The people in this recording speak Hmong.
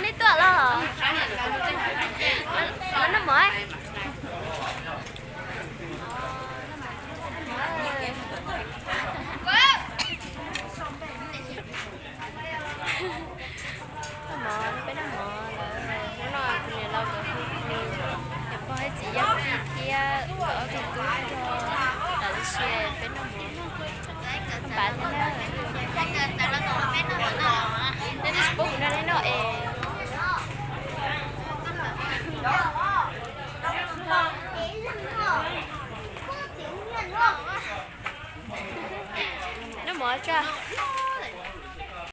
Neb tuaj los? Los noj mov. Noj mov, peb noj mov lawm. Hnub no kuv niam laus nkawd hu kuv niam pog thiab txiv yawg thiab nkawd ob tug tub nrog lawv sia peb noj mov. Npam thiab na. Nej twb tsis paub kuv nrog nej noj es. Noj mov tso.